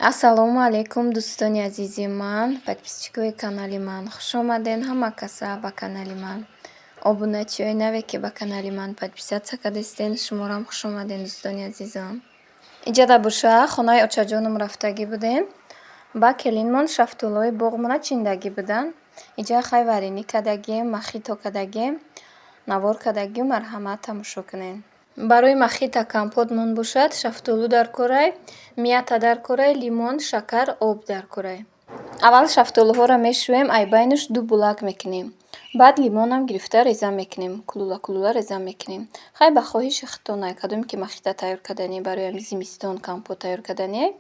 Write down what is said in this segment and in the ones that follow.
Ассалому алайкум, дӯстони азизи ман, подписчикои канали ман. Хушомаден ҳама каса ба канали ман. Обуначиҳои наве, ки ба канали ман подписаться кардастен, шуморам хушомаден, дӯстони азизам. Иҷада боша, хонаи очаҷоном рафтагӣ будем. Ба келинмон шафтолуҳои боғмона чиндагӣ буданд. Иҷа хай варенье кардагием, мохито кардагием, навор кардагием, марҳамат, тамошо кунед. Барои мохито компотмон бошад, шафтолу дар корай, мята дар корай, лимон, шакар, об дар корай. Аввал шафтолуҳоро мешӯем, ай байнаш ду булак мекунем. Баъд лимонам гирифта реза мекунем, кулула кулула реза мекунем. Хай, ба хоҳиши худтон, кадоме ки мохито тайёр карданӣ, барои ҳами зимистон компот тайёр карданӣ.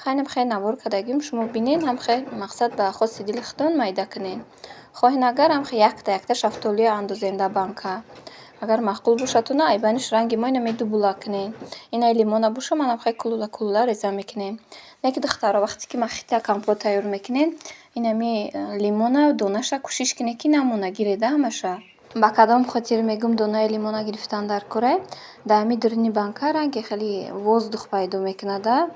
Хайнам хеле навор кардагим, шумо бинед, ҳам хел мақсад ба хости дили худтон майда кунед. Хоҳед, агар ҳам якта якта шафтолуя андозем дар банка. Агар маъқул бошадтона, ай байнаш ранги мо инаме ду булак кунед. Инаи лимона боша, манам хеле кулула кулула реза мекунем. Не ки, духтаро, вақте ки мохито компот тайёр мекунед, инами лимона донаша кӯшиш кунед, ки намона, гиреда ҳамаша. Ба кадом хотир мегӯм, донаи лимона гирифтан дар корай? Дар ҳами дуруни банка ранги хеле воздух пайдо мекунада.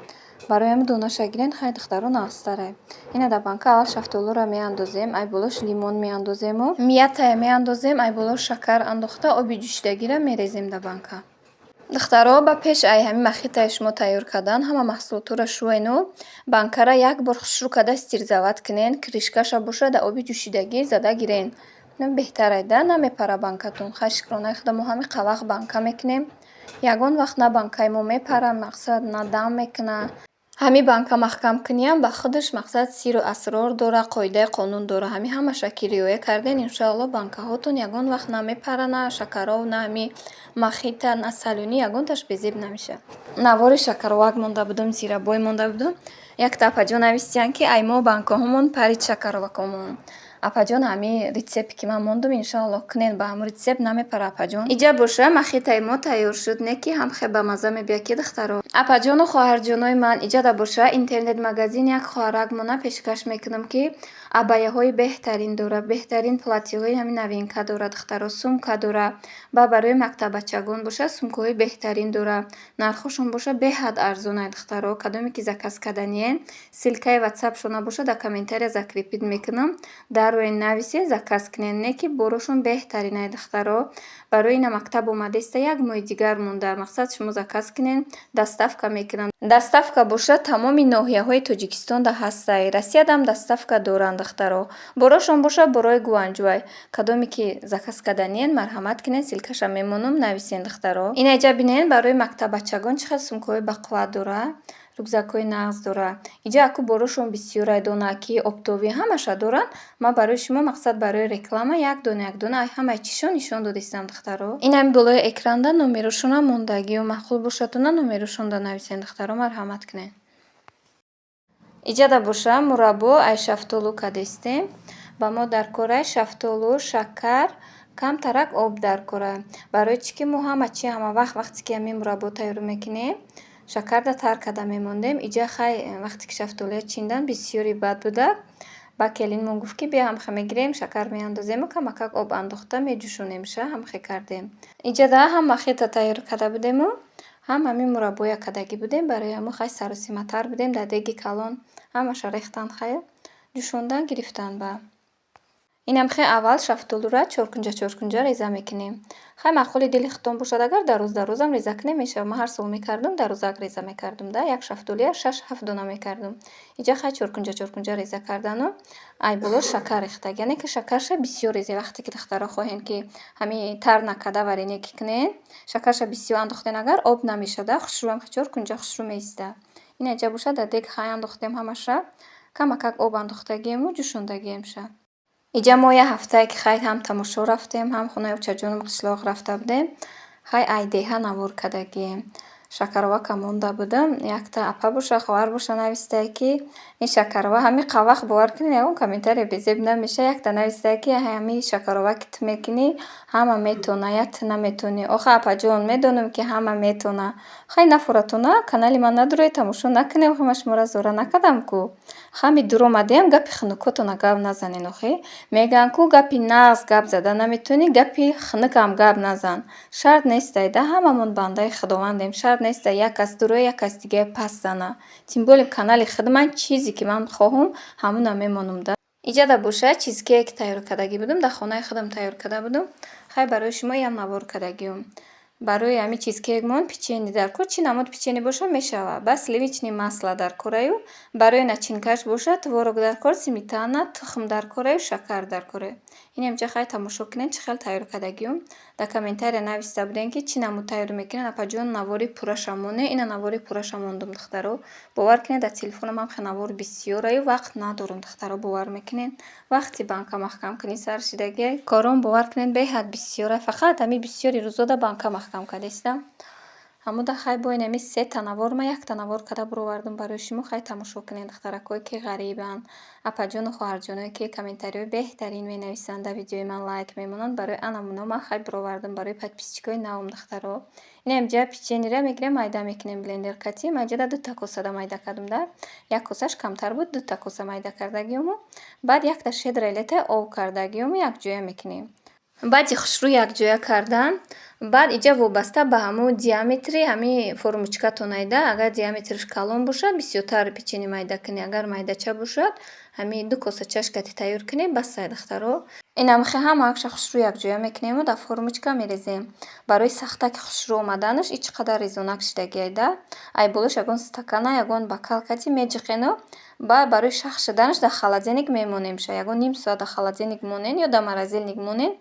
Барои ҳамин донаша гирен, хай, духтаро, нағзтарай. Ина дар банка аввал шафтолуро меандозем, ай болош лимон меандозему, мятая меандозем, ай болош шакар андохта, оби ҷӯшидагиро мерезем дар банка. Духтаро, ба пеш ай ҳамин мохитои шумо тайёр кардан, ҳама маҳсулотҳоро шӯену банкара як бор хушрӯ карда стерилизовать кунен, крышкаша боша дар оби ҷӯшидагӣ зада гирен. Беҳтарай да, намепара банкатон. Хай, шукронаи худо, мо ҳамин вақт банка мекунем. Ягон вақт на банкаи мо мепара, мақсад, на дам мекуна. Ҳамин банка маҳкамкуниам ба худаш мақсад сирру асрор дора, қоидаи қонун дора. Ҳамин ҳамаша ки риоя карден, иншоалло, банкаҳотон ягон вақт намепара, на шакаров, на ҳами мохито, на солёный, ягонташ безеб намешавад. Навори шакаровак монда будум, зирабой монда будум. Якта апаҷон нависиянд, ки ай мо банкаҳомон парид шакаровакомон. Апаҷон, ҳамин рецепте, ки ман мондум, иншоалло, кунен, ба ҳамун рецепт намепара, апаҷон. Иҷа боша, мохитои мо тайёр шуд, не ки ҳам хел бамазза мебиёд, ки, духтаро. Апаҷону хоҳарҷонои ман, иҷада боша, интернет-магазин як хоҳаракмона пешкаш мекунам, ки абаяҳои беҳтарин дора, беҳтарин платьеҳои ҳамин новинка дора, духтаро, сумка дора. Ба барои мактаббачагон боша, сумкаҳои беҳтарин дора. Нархҳошон боша беҳад арзонай, духтаро. Кадоме ки заказ карданиен, ссылкаи ватсапшона боша дар комментария закрепить мекунам. Дароен, нависен, заказ кунен. Не ки борошон беҳтаринай, духтаро. Барои ина мактаб омадаиста, як моҳи дигар монда. Мақсад, шумо заказ кунен, доставка мекунам. Доставка боша тамоми ноҳияҳои Тоҷикистонда ҳастай. Россиядам доставка доранд, духтаро. Борошон боша борои Гуанҷуай. Кадоме ки заказ карданиен, марҳамат кунен, ссылкаша мемонам, нависен, духтаро. Ина иҷа бинен, барои мактаббачагон чӣ хел сумкаҳои бақувват дора, рюкзакҳои нағз дора. Иҷа аку борошон бисёрай, донаки, оптовый, ҳамаша доранд. Ман барои шумо, мақсад, барои реклама як дона як дона ай ҳамаи чизшон нишон додистам, духтаро. Ин ҳами болои экранда номерошонам мондагиё, маъқул бошадтона, номерошонда нависен, духтаро, марҳамат кунед. Иҷада боша, мураббо ай шафтолу кардестем. Ба мо дар корай шафтолу, шакар, камтарак об дар кора. Барои чӣ ки мо ҳама чи ҳама вақт, вақте ки ҳамин мураббо тайёр мекунем, шакарда тар карда мемондем. Иҷа хай, вақте ки шафтолуя чиндан, бисёри бад буда. Ба келинмон гуфт, ки биё, ҳамхе мегирем, шакар меандозему, камакак об андохта меҷӯшонемша, ҳамхе кардем. Иҷада ҳам мохито тайёр карда будему, ҳам ҳамин мураббоя кардагӣ будем. Барои ҳамун хай саросиматар будем, дар деги калон ҳамаша рехтан, хай ҷӯшондан гирифтан. Ба инам хе аввал шафтолура чоркунҷа чоркунҷа реза мекунем. Хай, маъқули дили худтон бошад, агар дароз дарозам реза кунем, мешавад. Ман ҳар сол мекардум, дарозак реза мекардум да, як шафтолуя шаш ҳафт дона мекардум. Иҷа хай чоркунҷа чоркунҷа реза кардану ай боло шакар рехтаг. Яъне ки шакарша бисёр резем. Вақте ки, духтаро, хоҳем, ки ҳамин тар накарда варенье кунем, шакарша бисёр андохтем, агар об намешавад, хушрӯам чоркунҷа хушрӯ меистад. Ина иҷа бошад, дар дег хай андохтем ҳамаша, камакак об андохтагиему ҷӯшондагиемша. Иҷа мо як ҳафтае ки хай ҳам тамошо рафтем, ҳам хонаи очаҷонам қишлоқ рафта будем. Хай, ай деҳа навор кардагием. Шакаровака монда будам. Якта апа боша, хоҳар боша, навистае, ки ин шакарова ҳамин вақт, бовар кунед, ягон комментария безеб намеша. Якта навистае, ки ҳамин шакарова ки ту мекунӣ, ҳама метавона, я ту наметавонӣ. Охе, апаҷон, медонам, ки ҳама метавона. Хай, нафоратона, канали ман надоред, тамошо накунед. Охе, ман шуморо зора накардам ку. Ҳами дуромадем, гапи хунукотона гап назанен охе. Мегӯянд, ку гапи нағз гап зада наметавонӣ, гапи хунукам гап назан. Шарт нестай да, ҳамамон бандаи Худовандем. Шарт нестай як кас дуроя, як кас дигаре пас зана. Тем более канали худ ман, чизе ки ман хоҳум, ҳамуна мемонам да. Иҷада бошад, чизкейк тайёр кардагӣ будум, дар хонаи худам тайёр карда будум. Хай, барои шумо ям навор кардагиюм. Барои ҳамин чизкейкмон печенье дар кор, чӣ намуд печенье боша, мешавад. Ба сливочное масло дар кораю, барои начинкаш бошад, творог дар кор, сметана, тухм дар кораю, шакар дар кораю. Инамҷа хай тамошо кунед, чӣ хел тайёр кардагиюм. Дар комментария нависта будем, ки чӣ намуд тайёр мекунед, апаҷон, навори пурраша моне. Ина навори пурраша мондум, духтаро. Бовар кунед, дар телефонам ҳам хел навор бисёраю, вақт надорум, духтаро, бовар мекунед. Вақти банка маҳкам кунӣ сар шидагиай. Кором, бовар кунед, беҳад бисёра. Фақат ҳамин бисёри рӯзода банка маҳкам кардастам. Ҳамуда хай, бо инами сета навор ма якта навор карда буровардум барои шумо. Хай, тамошо кунед, духтаракое ки ғарибанд, апаҷону хоҳарҷоное ки комментариҳои беҳтарин менависанд, дар видеои ман лайк мемонанд. Барои анамуно ман хай буровардум, барои подписчикои навам, духтаро. Инамҷа печеньера мегирем, майда мекунем блендер кати. Ман иҷода дута косада майда кардум да. Як косаш камтар буд, дута коса майда кардагиюму. Баъд якта щедрая литр об кардагиюму якҷоя мекунем. Баъди хушрӯ якҷоя кардан, баъд иҷа вобаста ба ҳамун диаметри ҳамин формочкатон айда, агар диаметраш калон бошад, бисёртар печенье майда кунед, агар майдача бошад, ҳамин ду коса чашкати тайёр кунед, басай, духтаро. Инамхе ҳамаашро хушрӯ якҷоя мекунему дар формочка мерезем. Барои сахтаки хушрӯ омаданаш, ичи қадар резонак шидагиай да. Ай болош ягон стакана, ягон бокал кати меҷиқену, баъд барои шах шуданаш дар холодильник мемонемша. Ягон ним соат дар холодильник монен ё дар морозильник монен.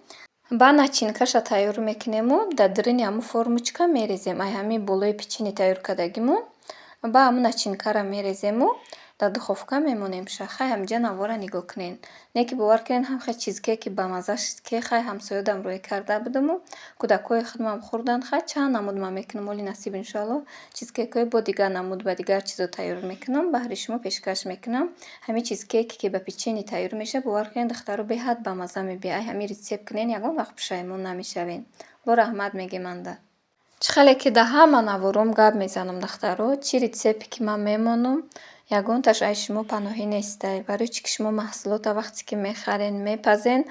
Баъд начинкаша тайёр мекунему, дар даруни ҳамун формочка мерезем. Ай ҳамин болои печенье тайёр кардагимон, баъд ҳамун начинкаро мерезему, дар духовка мемонемша. Хай, ҳаминҷа навора нигоҳ кунед. Не ки бовар кунед, ҳам хел чизкейки бамазза шуд, ки хай, ҳамсоёдам рӯй карда будуму, кӯдакҳои худмам хӯрданд. Хай, чанд намуд ман мекунам, оли насиб, иншоалло, чизкейкҳои бо дигар намуд, ба дигар чизо тайёр мекунам, баҳри шумо пешкаш мекунам. Ҳамин чизкейке ки ба печенье тайёр мешавад, бовар кунед, духтаро, беҳад бамазза мебиёяд. Ай ҳамин рецепт кунед, ягон вақт пушаймон намешавед. Бо раҳмат мегем анда. Чӣ хеле ки дар ҳама навором гап мезанам, духтаро, чӣ рецепте ки ман мемонам, ягонташ ай шумо паноҳӣ нестай. Барои чӣ ки шумо маҳсулотро вақте ки мехарен, мепазен,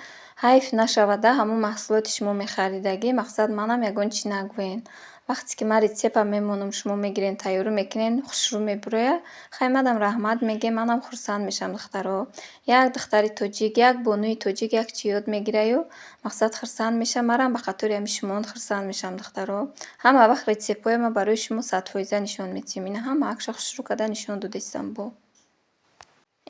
ҳайф нашавада ҳамун маҳсулоти шумо мехаридагӣ, мақсад манам ягон чӣ нагӯен. Вақте ки ман рецептам мемонам, шумо мегирен, тайёрӣ мекунен, хушрӯ мебурояд. Хай, манам раҳмат мегем, манам хурсанд мешавам, духтаро. Як духтари тоҷик, як бонуи тоҷик як чӣ ёд мегираю, мақсад, хурсанд мешавам. Марам ба қатори ҳамин шумоон хурсанд мешавам, духтаро. Ҳама вақт рецептҳои ман барои шумо 100% нишон медиҳем. Ина ҳамаакша хушрӯ карда нишон додистам бо.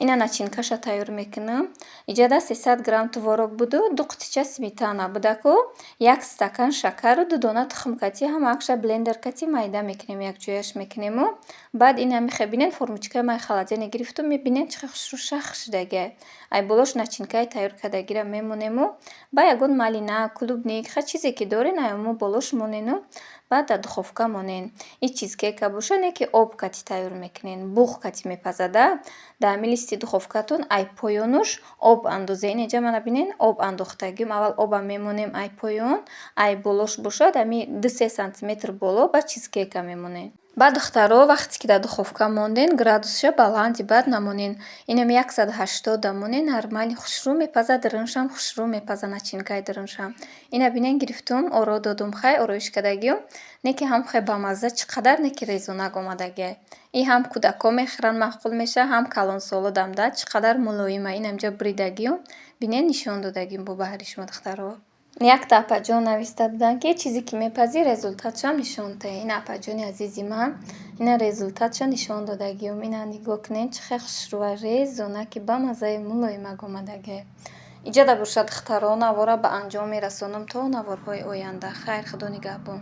Ина начинкаша тайёр мекунам. Иҷода 300 грамм творог буду, ду қутича сметана будаку, як стакан шакару ду дона тухм кати ҳамаакша блендер кати майда мекунем, якҷояш мекунему. Баъд ина мехе, бинед, формочкаи ман холодильник гирифтум, мебинед, чӣ хел хушрӯ шах шудагиай. Ай болош начинкаи тайёр кардагиро мемонему, баъд ягон малина, клубника, хай, чизе ки дорен, ай ҳамон болош монену, баъд дар духовка монен. Ин чизкейка бошад, не ки об кати тайёр мекунен, буғ кати мепазада. Дар ҳамин листи духовкатон ай поёнуш об андозед. Ин инҷа мана бинед, об андохтагием. Аввал оба мемонем ай поён, ай болош бошад, ҳамин 2-3 сантиметр боло, баъд чизкейка мемонем. Баъд, духтаро, вақте ки дар духовка монден, градусша баланди бад намонен. Инам 180-да монен, нормально хушрӯ мепазад, даруншам хушрӯ мепазад, начинкаи даруншам. Ина бинен, гирифтум, оро додум, хай, ороиш кардагиюм. Не ки ҳам хел бамазза, чӣ қадар не ки резонак омадагиай. Ин ҳам кӯдакҳо мехӯранд, маъқул мешавад, ҳам калонсоло дамда, чӣ қадар мулоима. Инамҷа буридагиюм, бинен, нишон додагим бо баҳри шумо, духтаро. Якта апаҷон нависта буданд, ки чизе ки мепазӣ, результатшам нишон диҳ. Ина, апаҷони азизи ман, ина результатша нишон додагиюм. Ина нигоҳ кунед, чӣ хел хушрӯа, резонаки, бамаззаи мулоимак омадагиай. Иҷода бошад, духтаро, навора ба анҷом мерасонам. То наворҳои оянда хайр, худо нигаҳбон.